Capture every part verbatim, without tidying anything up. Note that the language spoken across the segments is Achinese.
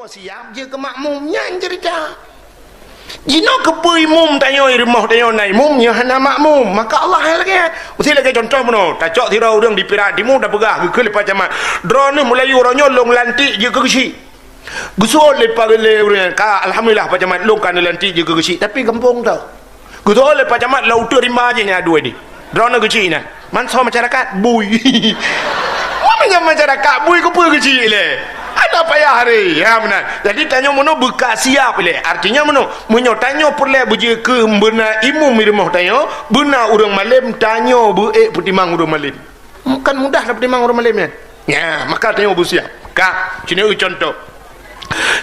Siap jeuet keu makmum, nyan ceurita. Jinoe keupeue imum tanyoe, i rumoh tanyoe na imum, nyoe hana makmum, maka Allah hai lagée. Meusti lagée cuntoh meunoe, tacok sidroe ureuëng di Pirak Timu, tapeugah geukheun lé Pak Camat, "Droeneuh meulayeue uroe nyoe lôn lantik jeuet keu geuchik." Geuseuôt lé Pak, lé ureuëng nyan, "Ka, alhamdulillah, Pak Camat, lôn ka neulantik jeuet keu geuchik, tapi gampông teuh." Geuseuôt lé Pak Camat, lam uteuk rimba jih nyan, "Aduh, di droeneuh geuchik nyan." Man soe masyarakat? Bui. Meunyoe masyarakat bui, keupeue geuchik lé? Hana payah hari. Ya, meunan. Jadi, tanyoe meunoe beuka siap lé. Artinya meunoe, meunyoe tanyoe peureulée beujeuet keu beuna imum i rumoh tanyoe, beuna ureuëng malém, tanyoe beu-ék peutimang ureuëng malém. Kan mudah tapeutimang ureuëng malém nyan. Nya, maka tanyoe beusiap. Ka, sinoe cuntoh.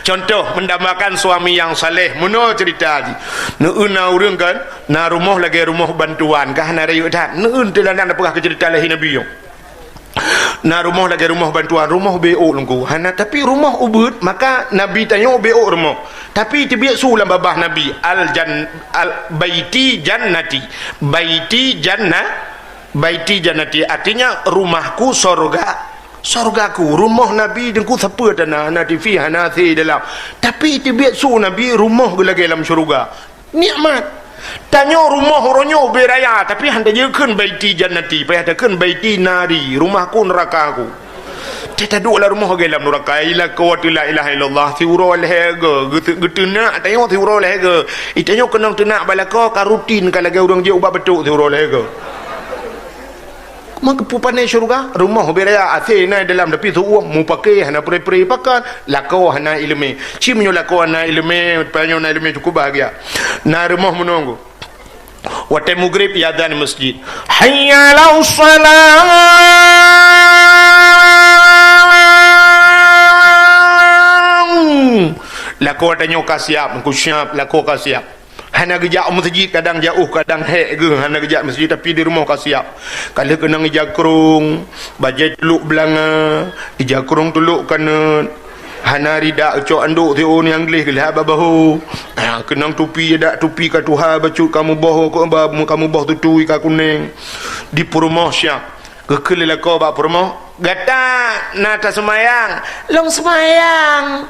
Cuntoh, mendambakan suami yang saleh. Meunoe ceurita jih. Neueu na ureuëng kan, na rumoh lagée rumoh bantuan, ka hana rayeuk that. Neueu teuladang tapeugah keu ceurita lahé Nabi nyoe. Na rumoh lagée rumoh bantuan, rumoh B O lungku. Hana, tapi rumoh ubeuet, maka Nabi tanyoe B O rumoh. Tapi teubiet su lam babah Nabi, al jan-, al baiti jannati. Baiti janna-, baiti jannati, artinya rumahku sorga, sorgaku. Rumoh Nabi teungku sapeue tana, hana T V, hana A C dalam. Tapi teubiet su Nabi rumoh geulagée lam syeuruga. Nikmat. Tanyoe rumoh uroe nyoe ubé raya, tapi han tajeuet kheun baiti jannati, payah takheun baiti nari, rumahku neurakaku. Teuh taduek lam rumoh lagée lam nuraka, i lakoe teuh la ilaha illallah, siuroe lhée goe, geute-, geuteunak tanyoe siuroe lhée goe. I tanyoe keunong teunak bak lakoe ka rutin, ka lagée ureuëng jeuet ubak beutuk siuroe lhée goe. Maka peupané syeuruga, rumoh ubé raya, A C na dalam, tapi su-uem mupake hana pre-pre pakat, lakoe hana iéleumé. Ci meunyoe lakoe hana iéleumé, tanyoe na iéleumé cukup bahagia. Na rumoh meununggu. Watée mugrib iazan masjid. Hayya 'alas shalah. Lakoe tanyoe ka siap, ku siap, lakoe ka siap. Hana geujak u meuseujid, kadang jauh, kadang hék geuh, hana geujak meuseujid, tapi di rumoh ka siap. Ka lheueh keunong ija krong, bajée tulok beulanga, ija krong tulok kaneut, hana rida cok andok siôn nyang gleh geulhah bak bahô. Ha, keunong tupi, dak tupi ka tuha, bacut ka muboh, ka muboh tutui ka kuneng. Di peurumoh siap. Geukheun lé lakoe bak peurumoh, "Gata na taseumayang?" "Lôn seumayang."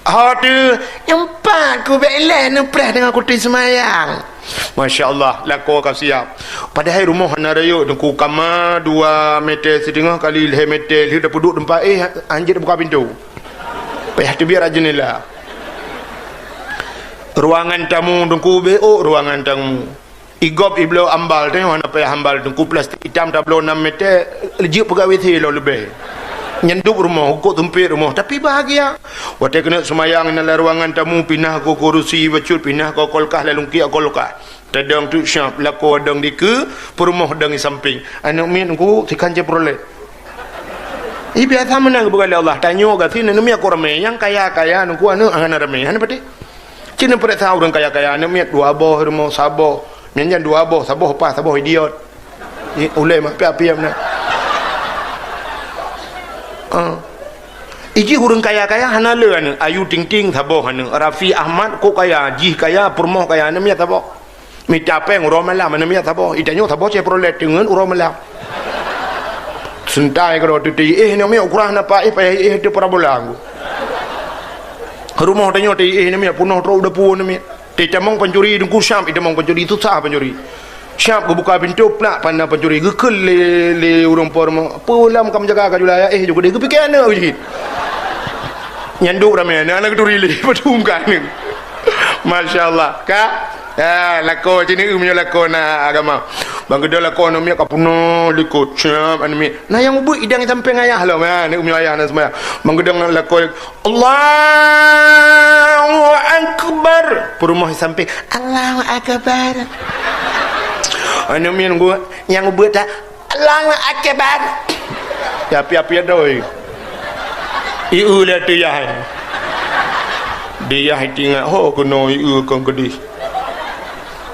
"Ho teuh?" "Nyoe pat ku bék ilée neupreh deungon kuteueng seumayang." Masya Allah, lakoe ka siap. Padahai rumoh hana rayeuk, teungku, kama dua meter siteungoh kali lhée meter, lheueh tapeuduek teumpat éh, hanjeuet buka pintoe. Payah teubiet rot jeundela. Ruangan tamu, teungku, bék ôk ruangan tamu. Igop ibloe ambal, teuh hana payah ambal, teungku, plastik itam tabloe nam meter, jeuet peugawée lom leubeh. Nyan dub rumoh, ukok seumpét rumoh, tapi bahagia. Watée keuneuk seumayang, na lam ruangan tamu, pinah keu kurusi bacut, pinah keu kulkas, lam lungkiek kulkas. Tadong teuk siap, lakoe dong dikeue, peurumoh dong di sampéng. Aneuk miet, teungku, sikan Chevrolet. Ih, biasa meunan geupeugah lé Allah. Tanyoe gasien aneuk miet kon ramé, nyang kaya-kaya, teungku, aneuk hana ramé, hana patéh. Ci neupeuriksa ureuëng kaya-kaya, aneuk miet dua boh rumoh, saboh. Nyan, nyan dua boh, saboh pas, saboh idiot. Ulée mah piap-piap na. Ah. Ijih ureuëng kaya-kaya hana le aneuk. Ayu Ting Ting saboh aneuk. Raffi Ahmad kok kaya, jih kaya, peurumoh kaya, aneuk miet saboh. Mita péng uroe malam, aneuk miet saboh. Itanyoe saboh Chevrolet teungeut uroe malam. Seuntai keudroe teuti, éh, aneuk miet, ukurah napa, éh, payah, éh, teu parabola. Rumoh tanyoe ti, éh, aneuk miet, peunoh trok dapu aneuk miet. Ti tamong pancuri, teungku, siap, itamong pancuri, susah pancuri. Siap geubuka pintoe, plak, pandang pancuri. Geukheun lé, lé ureuëng po rumoh, "Peue lam kam jaga ka julai, éh, ju keudeh." Geupiké aneuk jih. Nyan dub ramé aneuk, aneuk geuturi lé, padum ka aneuk. Masya Allah. Ka? Ya, lakoe sini, meunyoe lakoe na agama. Bang geudong lakoe aneuk miet ka peunoh likot. Siap aneuk miet. Na nyang ubeuet idang sampéng ayah lom, ha, aneuk miet ayah na seumayang. Bang geudong lakoe, "Allahu Akbar." Peurumoh sampéng, "Allahu Akbar." Aneuk miet nunggu, nyang ubeuet that, "Allahu Akbar." Ya, piap-piap doi. Ieu lé tiyah. Diyah tinggai, ho keunoe ieu kon keudeh.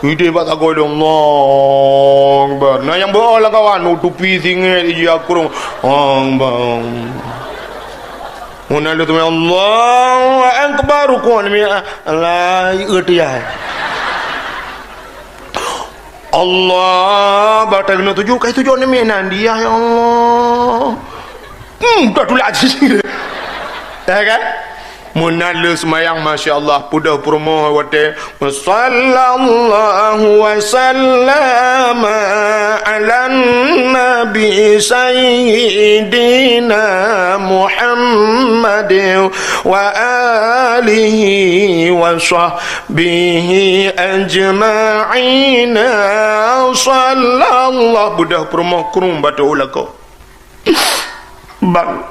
Ideh bak sagoe dong, Allahu Akbar. Na nyang beuo lam kawan, tupi singét, ija krong. Allahu Akbar. Meunan lheueh teuma Allahu Akbar, rukuk ni, Allah, ieu tiyah. Allah, batai keunoe sujud, kai sujud ni, nan dia, ya Allah. Hmm, dah tulak sini. Ya kan? Meunan lé seumayang, masya Allah, peudeuh peurumoh watée, "Sallallahu wa sallama ala nabi sayyidina Muhammad wa alihi wa sahbihi ajma'in." Sallallahu, beudeuh peurumoh krueng bateue u lakoe. Bang.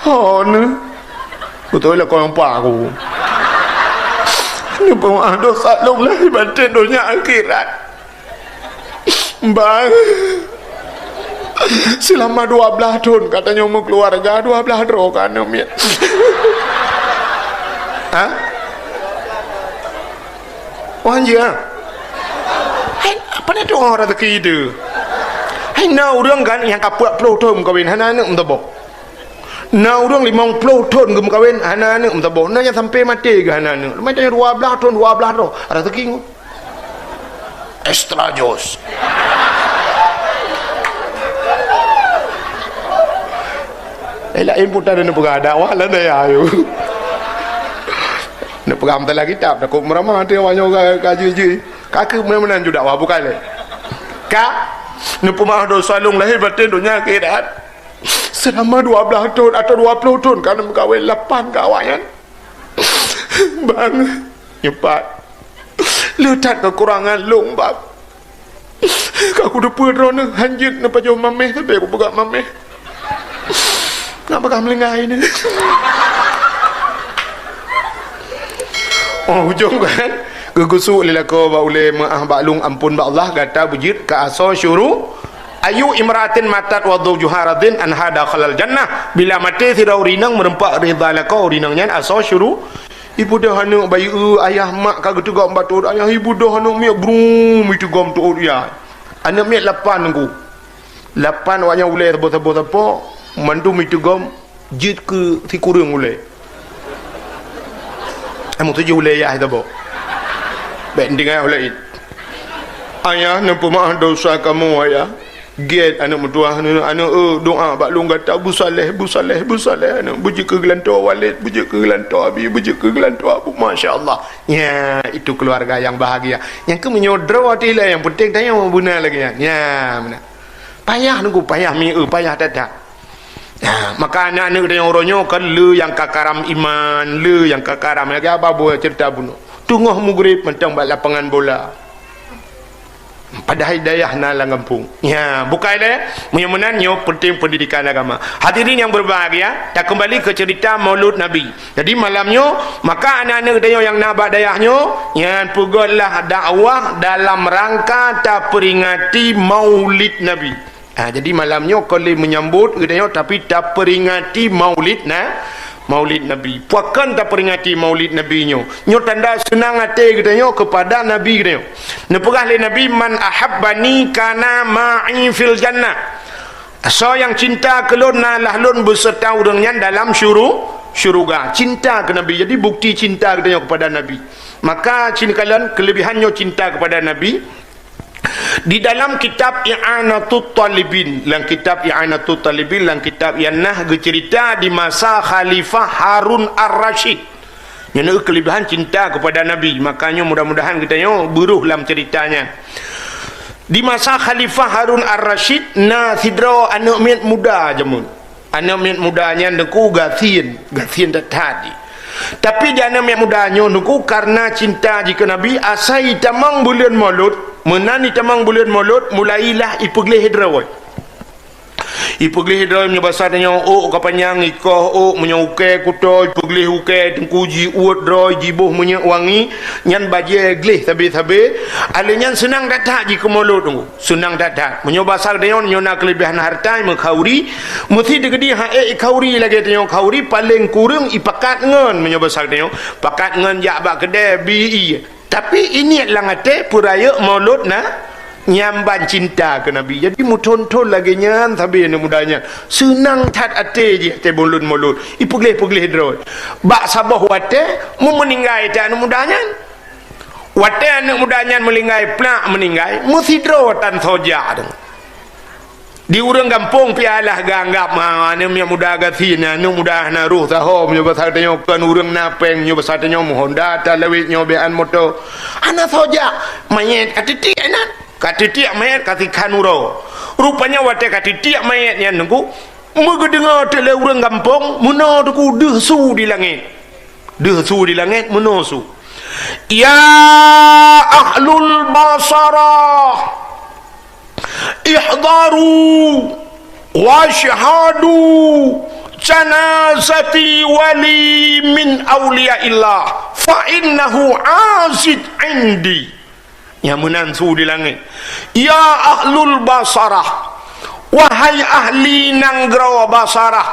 Ho neu. Beutôi lah kau nampak aku. Neupeumaah dosa lôn lahé baten donya akhirat. Bang. Selama dua belas thon katanya meukeluarga, dua belas droe ka aneuk miet. Ha? Oh, hanjeuet, ah? Hai, apa na tu'oh raseuki teuh? Hai, na ureuëng kan nyang ka peuet ploh thon meukawén, hana aneuk meusaboh. Na ureuëng limong ploh thon geumeukawén, hana aneuk meusaboh. Na nyang sampai maté geuh hana aneuk. Leumai tanyoe dua belas thon, dua belas droe. Raseuki ngon. Extra jos. Eh, laén pun tak ada neupeugah dakwah lah daya ayu. Neupeugah meusalah kitab, takot meuramah hati awak nyoe ka, ka jui-jui. Ka keuh meunan-meunan ju dakwah bukai lé. Ka, neupeumaah dosa lôn lahé baten donya akhirat. Selama dua belas thon atau dua ploh thon ka neumeukawen lapan ka awak nyan. Bang, nyepat. Le that keukurangan lôn, Bang. Ka kuteupeue droeneuh hanjeuet neupajoh mameh sabe kupeugah mameh. Nak peugah meulinggai ni. Oh, ujong kan? Geugusuk lé lakoe bak ulée meuáh bak lôn ampôn bak Allah gata beujeuet keu asoe syuru. Ayu imra'atin matat wa zawjuha radin anha dakhalal jannah. Bila maté sidroe ureuëng inong meureumpok ridha lakoe, ureuëng inong nyan asoe syuru. Ibu dah aneuk bayi, eh, ayah mak ka geuteugom bak tuot ayah, ibu dah aneuk miet brum iteugom tuot yah. Aneuk miet lapan nunggu. Lapan awak nyan ulée saboh-saboh sapo, mandum iteugom jeuet keu sikureueng ulée. Amu tuju ulée yah saboh. Bék tinggai ulée it. Ayah, neupeumaah dosa kamoe, ayah. Gét aneuk meutuah, aneuk, aneuk, eh, doa bak lôn gata, busaleh, busaleh, busaleh, aneuk, beujeuet keu geulantoe walét, beujeuet keu geulantoe abi, beujeuet keu geulantoe abu. Masya Allah. Ya, itu keluarga yang bahagia. Nyang keu meunyoe droe até ilée, yang penting tanyoe beuna lagée nyan. Ya, beuna. Payah nunggu, payah mi, eh, payah that-that. Ya, maka aneuk-aneuk tanyoe uroe nyoe kan le nyang ka karam iman, le nyang ka karam lagée haba buet ceurita bunoe. Teungoh mugréb mantong bak lapangan bola. Padahai dayah na lam gampông. Ya, bukai lé. Meunyoe meunan nyoe penting pendidikan agama. Hadirin yang berbahagia, takeumbali keu ceurita Maulud Nabi. Jadi malam nyoe, maka aneuk-aneuk geutanyoe nyang na bak dayah nyoe, nyan peugötlah dakwah dalam rangka taperingati Maulid Nabi. Ha, jadi malam nyoe kon lé meunyambot geutanyoe, tapi taperingati Maulid na, Maulid Nabi. Pakon taperingati Maulid Nabi nyoe? Nyoe tanda seunang até geutanyoe keupada Nabi geutanyoe. Neupeugah lé Nabi, "Man ahabbani kana ma'i fil jannah." Soe nyang cinta keu lôn, na lah lôn beuseurta ureuëng nyan dalam syuru-, syuruga. Cinta keu Nabi. Jadi bukti cinta geutanyoe keupada Nabi. Maka cit kalon keulebihan nyoe cinta keupada Nabi. Di dalam kitab I'anatut Talibin, lam kitab I'anatut Talibin, lam kitab nyan na geuceurita di masa Khalifah Harun Ar-Rasyid. Nyan keulebihan cinta keupada Nabi. Makanya mudah-mudahan geutanyoe beuroh lam ceurita nyan. Di masa Khalifah Harun Ar-Rasyid, na sidroe aneuk miet muda jameun. Aneuk miet muda nyan teungku gasien, gasien that-that jih. Tapi di aneuk miet muda nyoe teungku, kareuna cinta jih keu Nabi, asai jitamong buleuen Maulud, meunan jitamong buleuen Maulud, mulailah jipeugleh droe. Jipeugleh droe meunyoe basa tanyoe ôk ka panyang, jikoh ôk, meunyoe ukée kuto, jipeugleh ukée teungku, jiuet droe, jiboh minyeuk wangi, nyan bajée gleh sabe-sabe. Alèh nyan seunang that-that jih keu Maulud teungku. Seunang that-that. Meunyoe basa geutanyoe nyoe na keulebihan hareuta meukhauri, meusti teukeudi han ék khauri lagée tanyoe khauri, paleng kureueng ipakat ngon, meunyoe basa geutanyoe, pakat ngon jak bak keudè bi ie. Tapi ingat lam até peurayeuk Maulud na, nyan ban cinta keu Nabi. Jadi meuthon-thon lagée nyan sabe aneuk muda nyan. Seunang that até jih até buleuen Maulud. Ipeugleh-peugleh droe. Bak saboh watée, meu-, meuninggai that aneuk muda nyan. Watée aneuk muda nyan meulinggai, plak meuninggai, meusidroe tan soe jak teungku. Di ureuëng gampông pih alah geuanggab, ha, aneuk miet muda gasien, aneuk muda hana roh saho, meunyoe basa tanyoe kon ureuëng na péng, meunyoe basa tanyoe meuhonda, talawét nyoe beuan moto. Hana soe jak, manyét ka titiek nan. Ka titiek manyét ka sikhan uroe. Rupanya watée ka titiek manyét nyan teungku, meugeudeungoe teuk lé ureuëng gampông, meunoe teungku deuh su di langét. Deuh su di langét, meunoe su. "Ya ahlul Basarah, ihdaru wasyhadu janazati wali min auliyaillah, fa innahu azid indi." Nyang meunan su di langét. "Ya ahlul Basarah, wahai ahli nanggroe Basarah,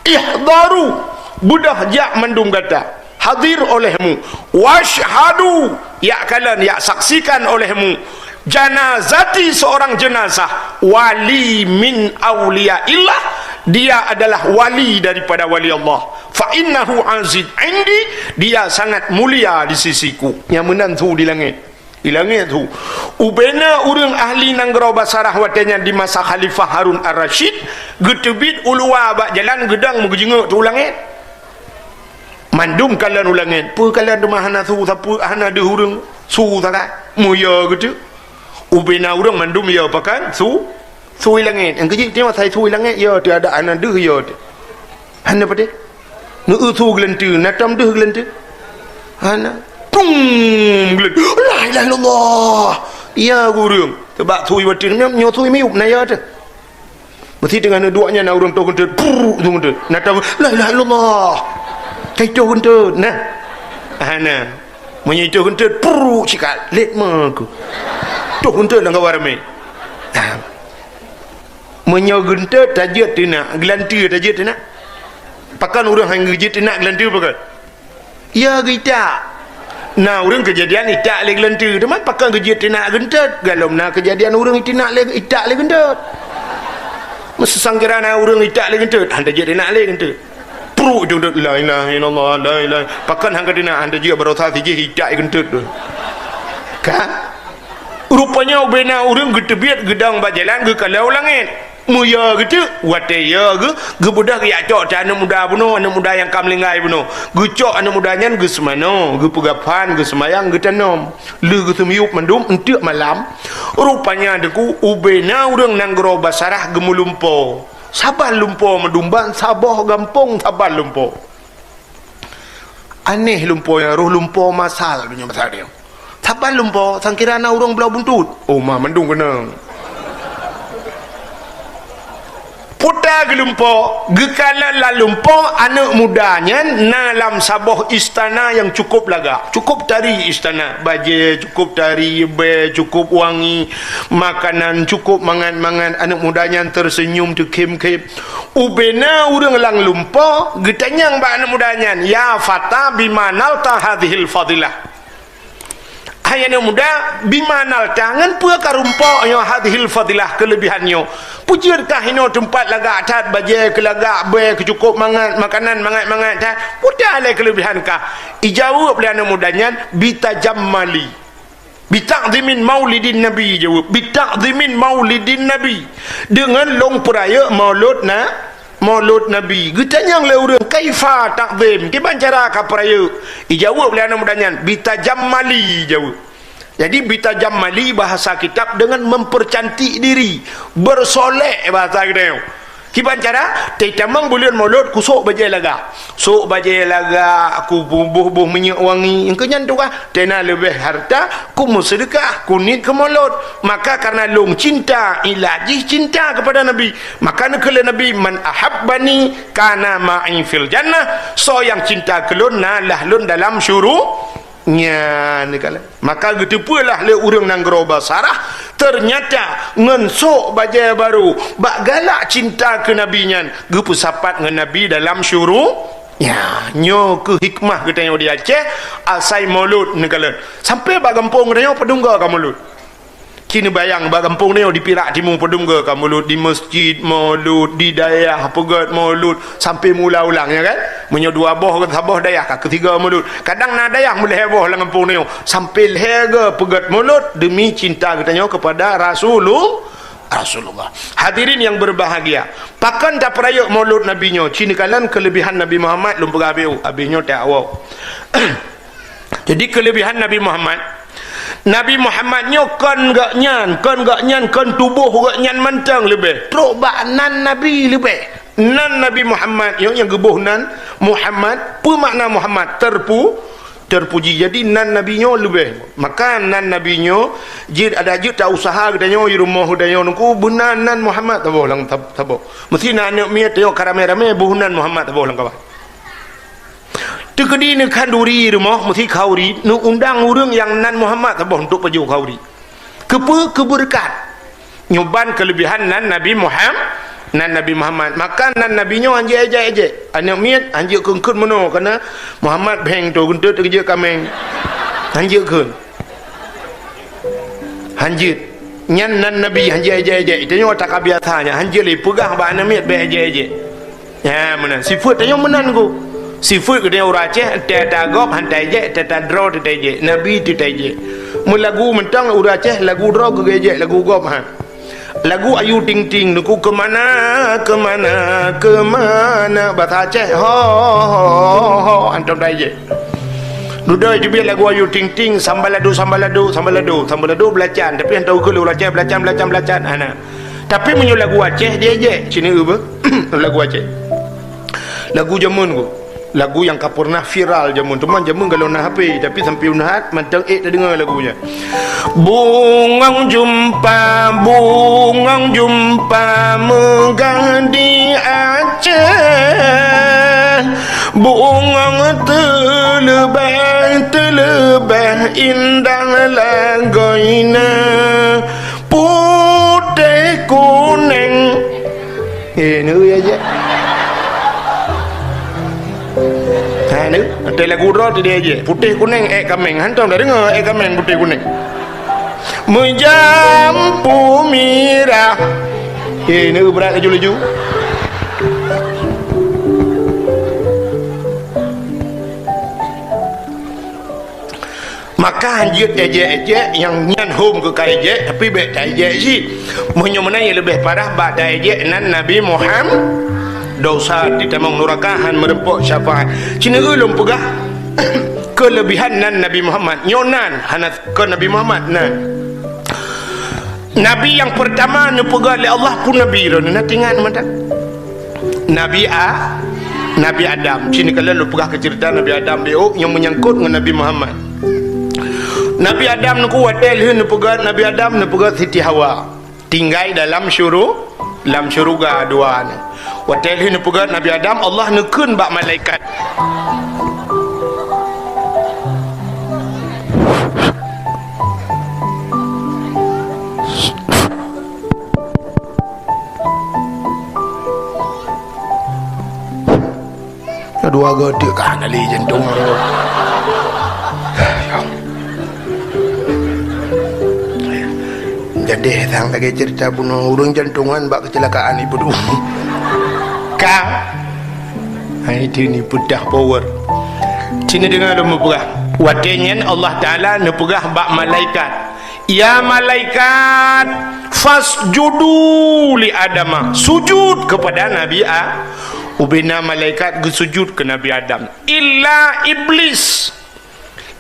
ihdaru, beudôh jak mandum gata, hadir olehmu, wasyhadu, yak kalon, yak saksikan olehmu, janazati, seorang jenazah, wali min auliyaillah, dia adalah wali daripada wali Allah. Fa innahu azid indi, dia sangat mulia di sisiku." Nyang meunan su di langét. Di langét su. Ubena ureuëng ahli nanggroe Basarah watée nyan di masa Khalifah Harun Ar-Rasyid, geuteubiet u luwa bak jalan geudong meugeujingeuk teuk u langét. Mandum kalon u langét, peue kalon teuma hana su sapeue, hana deuh ureuëng, su sagai. Meuyö geuteuk. Ubena ureuëng mandum yö pakon, su, su i langét. Nyang keujeuet teuma sai su i langét, yö teuk adak hana deuh yö teuk. Hana padé. Neu-eu su geulanteue, na tom deuh geulanteue? Hana. Tung! Geulanteue. La ilaha illallah. Ya ureuëng. Sebab su i batin nyoe, nyoe su i miyup na ya teuh. Meusi teungoh neuduek nyan na ureuëng toh geunteut, prrrr, su geunteut. Na tom, la ilaha illallah. Kai toh geunteut, nah. Hana. Meunyoe toh geunteut, prrrr, sikat. Let meuku. Toh geunteut lam kawan ramé. Nah. Meunyoe geunteut tajeuet teunak, geulanteue tajeuet teunak. Pakon ureuëng han geujeuet teunak geulanteue pakon? Ya geuitak. Na ureuëng keujadian itak lé geulanteue, teuma pakon geujeuet teunak geunteut? Galom na keujadian ureuëng iteunak lé, itak lé geunteut. Meuseuh sangkira na ureuëng itak lé geunteut, han tajeuet teunak lé geunteut. Pruk geunteut, la ilaha illallah, la ilaha. Pakon han geuteunak, han tajeuet baroesa sijih itak geunteut tu. Ka? Rupanya ubena ureuëng geuteubiet geudong bak jalan geukalon u langét. Meuyö geuteuk, watée yö geu-, geubeudôh geujak cok teuh aneuk muda bunoe, aneuk muda nyang ka meuninggai bunoe. Geucok aneuk muda nyan geuseumanoe, geupeugah phan, geuseumayang, geutanom. Lheueh geuseumiyup mandum, eunteuk malam, rupanya teungku ubena ureuëng nanggroe Basarah geumeulumpo. Saban lumpo meudumban, saboh gampông saban lumpo. Aneh lumpo nyan, roh lumpo masal meunyoe basa nyoe. Saban lumpo, sangkira na ureuëng bloe buntut. Oh, ma mandum keunong. Puta geulumpo, geukalon lam lumpo aneuk muda nyan na lam saboh istana nyang cukup lagak. Cukup tari istana, bajée cukup tari, bée cukup wangi, makanan cukup mangat-mangat, aneuk muda nyan teuseunyum teukhém-khém. Ubena ureuëng lam lumpo geutanyong bak aneuk muda nyan, "Ya fata, bima nalta hadhil fadilah?" Hai aneuk muda, bima nalta, ngon peue ka rumpok nyoe hadhil fadilah, keuleubihan nyoe? Peue jeuet kah inoe teumpat lagak that, bajée keu lagak, bée keu cukup mangat, makanan mangat-mangat that? Peue lé keuleubihan kah? Ijaweueb lé aneuk muda nyan, "Bitajammali." "Bita'zimin maulidin Nabi," jaweueb. "Bita'zimin maulidin Nabi." Deungon lôn peurayeuk maulud na, maulud Nabi. Geutanyong lé ureuëng, "Kaifa ta'zim?" Kiban cara ka peurayeuk? Ijaweueb lé aneuk muda nyan, "Bitajammali," jaweueb. Jadi, bitajammali bahasa kitab dengan mempercantik diri, bersolek bahasa kita. Kiban cara, teutamong buleuen Maulud, kusok bajée lagak. Sok bajée lagak, kuboh-boh minyeuk wangi. Engkeu nyan tugaih, tena leubeh harta, kumeuseudeukah, kuniet keu Maulud. Maka karena lôn cinta, ilat jih cinta kepada Nabi. Maka neukheun lé Nabi, "Man ahabbani kana ma'i fil jannah." Soe nyang cinta keu lôn, na lah lôn dalam syuru-, Nyan, maka geuteupeue lah lé ureuëng nanggroe Basarah, teunyata ngon sok bajée barô, bak galak cinta keu Nabi nyan, geupeusapat ngon Nabi dalam syuru-, nya, nyoe keuh hikmah geutanyoe di Aceh, asai Maulud neukalon. Sampai bak gampông geutanyoe padum goe ka Maulud. Ci neubayang bak gampông nyoe di Pirak Timu padum goe ka Maulud, di meuseujid Maulud, di dayah peugét Maulud, sampai meuulang-ulang, ya kan? Meunyoe dua boh, saboh dayah ka keusigoe Maulud. Kadang na dayah meulhèe boh lam gampông nyoe, sampai lhèe goe peugét Maulud demi cinta geutanyoe kepada Rasulul-, Rasulullah. Hadirin yang berbahagia, pakon tapeurayeuk Maulud Nabi nyoe? Ci neukalon keulebihan Nabi Muhammad lôn peugah abéh, abéh nyoe tawoe. Jadi, keulebihan Nabi Muhammad, Nabi Muhammad nyoe kon gobnyan, kon gobnyan, kon tuboh gobnyan mantong leubeh. Trok bak nan Nabi leubeh. Nan Nabi Muhammad nyoe nyang geuboh nan Muhammad. Peue makna Muhammad? Terpu-, terpuji. Jadi, nan Nabi nyoe leubeh. Maka nan Nabi nyoe, jeuet adak jeuet ta-useuha geutanyoe, i rumoh geutanyoe nungku, beu nan, nan Muhammad taboh lam tab-, taboh. Meusti na aneuk miet tanyoe ka ramé-ramé boh nan Muhammad taboh lam kaban. Teukeudi neukhanduri rumoh, meusti khanduri, neuundang ureuëng nyang nan Muhammad saboh untuk pajoh khanduri. Keupeue? Keu beureukat. Nyoe ban keulebihan nan Nabi Muham-, nan Nabi Muhammad. Maka nan Nabi nyoe hanjeuet ejek-ejek. Aneuk miet hanjeuet kheun-kheun meunoe, kareuna Muhammad bheng tu geunteut teuk jeuet kaméng. Hanjeuet kheun. Hanjeuet. Nyan nan Nabi hanjeuet ejek-ejek. Tanyoe ka biasa nyan, hanjeuet lé peugah bak aneuk miet bèk ejek-ejek. Nyan meunan. Sifeuet tanyoe meunan ku. Sifeuet geutanyoe ureuëng Aceh, teuh tagob han taejek, teuh tadroe teuh taejek. Nabi teuh taejek. Meulagu mantong ureuëng Aceh, lagu droe keu ejek, lagu gob han. Lagu Ayu Ting Ting nungku, "Keumana, keumana, keumana." Basa Aceh, "Ho, ho, ho, ho." Hantom taejek. Dudoe teubiet lagu Ayu Ting Ting, sambalado, sambalado, sambalado, sambalado beulacan, tapi han tahu keu lé ureuëng Aceh beulacan, beulacan, beulacan, hana. Tapi meunyoe lagu Aceh, diejek, ci neueu beuh. Lagu Aceh. Lagu jameun ku. Lagu nyang ka pernah viral jameun. Teuma jameun galon na H P, tapi sampai unehat mantong ék tadeungoe lagu nyan. Bungong jeumpa, bungong jeumpa meugah di Aceh. Bungong teuleubeh, teuleubeh indah lagoina. Putéh kunéng. Eh, neu ya je. Ha, neu. Ada lagu droe teuh dia je. Putéh kunéng ék kaméng. Hantom tadeungoe ék kaméng putéh kunéng. Meujampu mirah. Eh, neu brat laju-laju. Maka hanjeuet ejek-ejek nyang nyan hom keu ka ejek, tapi bèk taejek cit. Meunyoe meunan nyang leubeh parah bak taejek nan Nabi Muham-, dosa di tamong nuraka han meureumpok syafaat. Ci neueu lôn peugah keulebihan nan Nabi Muhammad. Nyoe nan, hana keu Nabi Muhammad nan. Nabi nyang peurtama neupeugah lé Allah pun Nabi droeneuh na tingan mantong. Nabi A-, Nabi Adam. Sini kalian lu peugah keu cerita Nabi Adam B O nyang menyangkut ngon Nabi Muhammad. Nabi Adam nungku watèe lheueh neupeugah Nabi Adam neupeugah Siti Hawa. Tinggai dalam syuru-, lam syuruga dua ni. Watèe lheueh neupeugah Nabi Adam, Allah neukheun bak malaikat. Dua go teuk ka hana lé jantong. Jadi sang lagèe cerita bunoe ureueng jantongan bak kecelakaan ibu dua. Ka. Hai itu ni pedah power. Sini dengar lôn peugah. Watèe nyan Allah Taala neupeugah bak malaikat. Ya malaikat, fasjudu li Adama, sujud kepada Nabi A-, ubena malaikat geusujud keu Nabi Adam. Illa Iblis,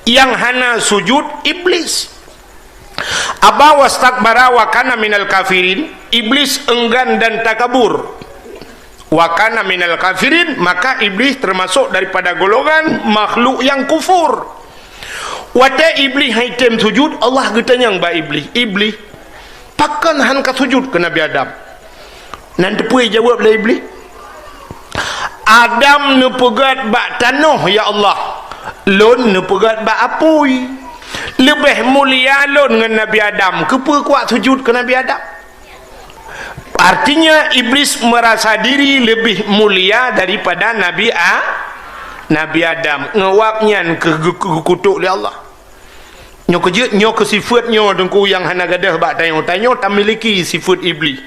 nyang hana sujud Iblis. Aba wastakbara wa kana minal kafirin, Iblis enggan dan takabur. Wa kana minal kafirin, maka Iblis termasuk daripada golongan makhluk yang kufur. Watèe Iblis han item sujud, Allah geutanyong bak Iblis, "Iblis, pakon han ka sujud keu Nabi Adam?" Nan teupeue jaweueb lé Iblis, "Adam neupeugöt bak tanoh, ya Allah, lôn neupeugöt bak apui. Leubeh mulia lôn ngon Nabi Adam, keupeue kuat sujud keu Nabi Adam?" Artinya, Iblis merasa diri lebih mulia daripada Nabi A-, Nabi Adam. Ngon sabab nyan keu-, keu-, keu-, geukutok lé Allah. Nyoe keu jeuet, nyoe keu sifeuet nyoe teungku nyang hana gadôh bak tanyoe. Tanyoe tamiliki sifeuet Iblis.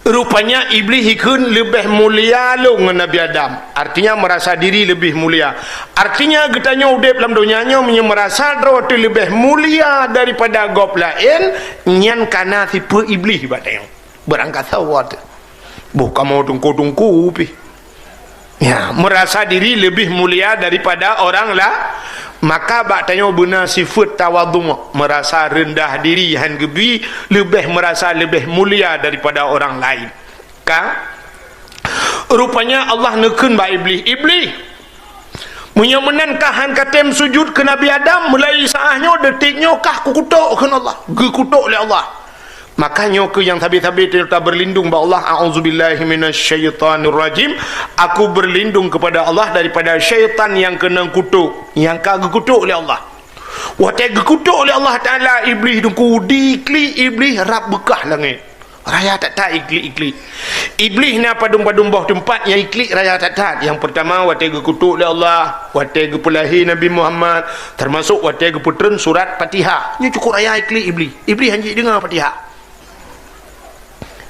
Rupanya Iblih ikheun leubeh mulia lôn ngon Nabi Adam. Artinya, merasa diri lebih mulia. Artinya, geutanyoe udeb lam donya nyoe meunyoe merasa droe teuh leubeh mulia daripada gob laén, nyan kana sifeuet Iblih bak tanyoe. Beurangkasoe teuh. Boh kamoe teungku-teungku pih. Ya, merasa diri lebih mulia daripada orang la-, maka bak tanyoe beuna sifeuet tawadhu, merasa rendah diri, han geubi, leubeh merasa leubeh mulia daripada orang lain. Ka? Rupanya Allah neukheun bak Iblih, "Iblih, meunyoe meunan kah han katem sujud keu Nabi Adam, mulai saat nyoe, detik nyoe kah kukutok," kheun Allah. Geukutok lé Allah. Maka nyoe keuh nyang sabe-sabe ta-, tabeurlindong bak Allah, "A'udzubillahi minasyaitonirrajim." Aku berlindung kepada Allah daripada syaitan nyang keunong kutok, nyang ka geukutok lé Allah. Watée geukutok lé Allah Taala Iblih teungku, di iklik Iblih rab beukah langét. Raya that-that iklik-iklik. Iblih na padum-padum boh teumpat nyang iklik raya that-that. Nyang peurtama watée geukutok lé Allah, watée geupeulahé Nabi Muhammad, teumasok watée geupeutreun surat Fatihah. Nyoe cukup raya iklik Iblih. Iblih han jeuet deungoe Fatihah.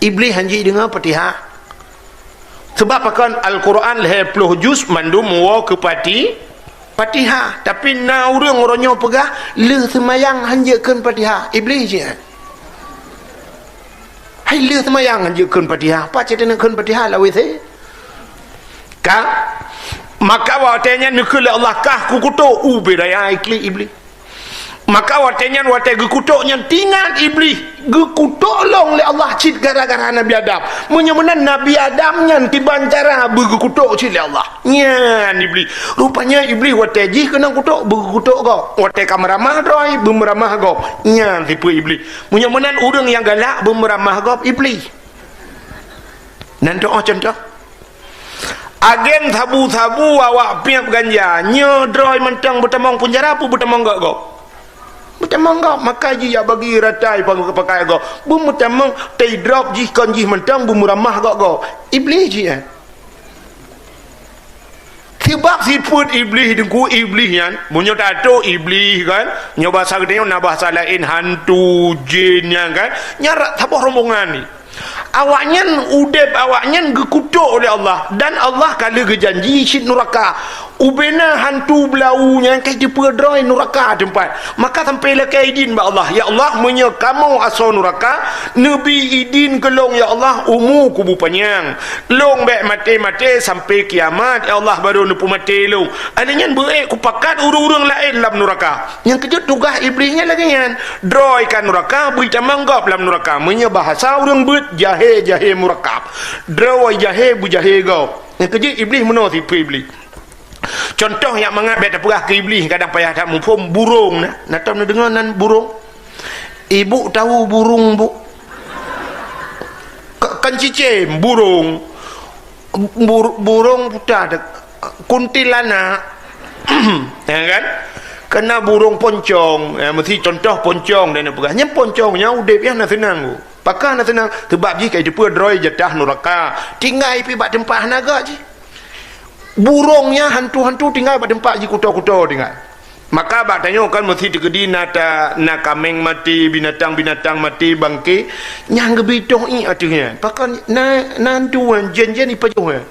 Iblih han jeuet deungoe Fatihah. Sebab pakon Al-Quran lhée ploh juz mandum woe keu Fati-, Fatihah. Tapi na ureuëng uroe nyoe peugah, lheueh seumayang han jeuet kheun Fatihah. Iblih jih. Hai lheueh seumayang han jeuet kheun Fatihah. Pat cit neukheun Fatihah lam W C? Ka? Maka watée nyan neukheun lé Allah kah kukutok, ubé raya iklik Iblih. Maka watée nyan, watée geukutok nyan, teuingat Iblih geukutok lom lé Allah cit gara-gara Nabi Adam. Meunyoe meunan Nabi Adam nyan kiban cara beu geukutok cit lé Allah. Nyan Iblih. Rupanya Iblih watée jih keunong kutok, beu geukutok gob. Watée ka meuramah droe, beu meuramah gob. Nyan sifeuet Iblih. Meunyoe meunan ureuëng nyang galak beu meuramah gob Iblih. Nan teu'oh contoh. Agen sabu-sabu awak piep ganja, nyoe droe mantong beutamong peunjara peue beutamong gob-gob? Beutamong gob, maka jih jak bagi ratai pa-, pakai gob. Beumeutamong teudrop jih kon jih mantong beumeuramah gob-gob. Iblih jih, eh. Sebab sifeuet Iblih teungku, Iblih nyan, meunyoe tato Iblih kan, nyoe bahasa geutanyoe na bahasa laén hantu, jin nyan kan, nyan rak saboh rombongan ni. Awaknyan udeb, awaknyan geukutok lé Allah, dan Allah ka lheueh geujanji cit nuraka. Ubena hantu beulau nyan ka jiteupeue droe nuraka teumpat. Maka sampai lakée idin bak Allah, "Ya Allah, meunyoe kamoe asoe nuraka, neubi idin keu lôn, ya Allah, umu kubu panyang. Lôn bék maté-maté sampai kiamat, ya Allah, barô neupeumaté lôn. Alèh nyan beuék kupakat ureuëng-ureuëng laén lam nuraka." Nyang keujeuet tugaih Iblih nyan lagée nyan. Droe ka nuraka, beutamong gob lam nuraka. Meunyoe bahasa ureuëng beuet, jahé-jahé murakab. Droe jahé, beujahé gob. Nyang keujeuet Iblih meunoe sifeuet Iblih. Contoh nyang mangat bék tapeugah keu Iblih, kadang payah that muphom, burông na. Na tom neudeungoe nan burông? Ibu tahu burung, Bu? Ke-, kan cicém, burông. Bur-, burông puta dek-, kuntilanak. Ya kan? Kena burông poncong. Ya, meusti contoh poncong dan peugah. Nyan poncong nyan udeb nyan na seunang, Bu. Pakon na seunang? Sebab jih ka jiteupeue droe jatah nuraka. Tinggai pih bak teumpat hana gak jih. Burông nyan hantu-hantu tinggai bak teumpat jikuto-kuto tinggai. Maka bak tanyoe kan meusti teukeudi na ta-, na kaméng maté, binatang-binatang maté, bangké, nyang geubi toh ié ateueh nyan. Pakon na, na hantu nyan, jén-jén ipajoh nyan.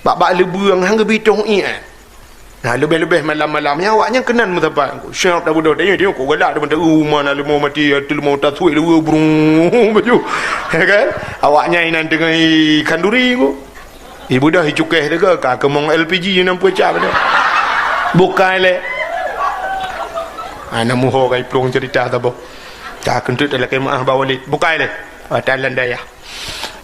Bak, bak leubeueng han geubi toh ié. Nah, leubeh-leubeh malam-malam nyan awaknyan keunan meusapat. Siap dah beudôh, tanyoe, tanyoe, kok galak teuma ta-, uma na leumo maté, ateueh leumo tasui leubeueng burông baju. Ya kan? Awaknyan inan teungoh ikhanduri ku. Ibeudôh icukeh teuga ka keumong L P G nyang peucah beudôh. Bukai lé. Ana muho ka iplueng cerita saboh. Ka keuntut lakée meu'ah ba Walid. Bukai lé. Ata landayah.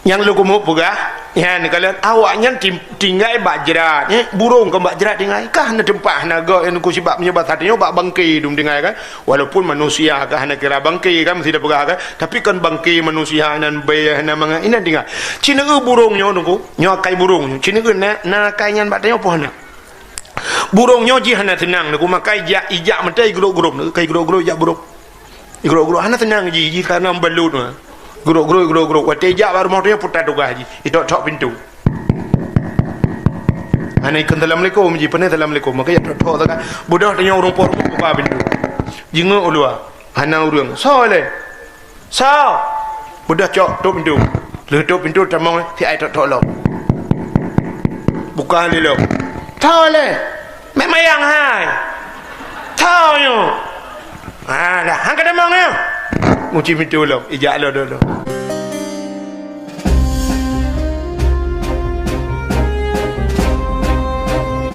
Nyang lôn keumeung peugah, nyan kalon awaknyan tim-, tinggai bak jrat. Eh, burông kon bak jrat tinggai. Kah na teumpat hana gok nyang ku sibak meunyoe basa tanyoe bak bangke dum tinggai kan. Walaupun manusia ka hana kira bangke kan, meusti tapeugah kan, tapi kon bangke manusia nan bèe hana mangat inan tinggai. Ci neueu burông nyoe nungku, nyoe akai burông nyoe. Ci neueu na, na akai nyan bak tanyoe peue hana. Burông nyoe jih hana seunang nungku, maka ijak, ijak mantong igrôp-grôp, ka igrôp-grôp ijak burông. Igrôp-grôp hana seunang jih, jih kana balot. Grôp-grôp, grôp-grôp. Watèe ijak bak rumoh tanyoe puta tugaih jih, itok-tok pintoe. Hana ikheun assalamualaikum jih, pane assalamualaikum. Maka ijak tok-tok sagai. Beudôh tanyoe ureueng po rumoh buka pintoe. Jingeuk u luwa. Hana ureueng. Soe lé? Soe? Beudôh cok, tok pintoe. Lheueh tôp pintoe tamong, si ai tok-tok lom. Buka lé lom. Tho lé. Mek mayang hai. Tho nyoe. Ha, dah. Han ka tamong nyoe. Muci pintoe lom. Ijak lom, lom, lom.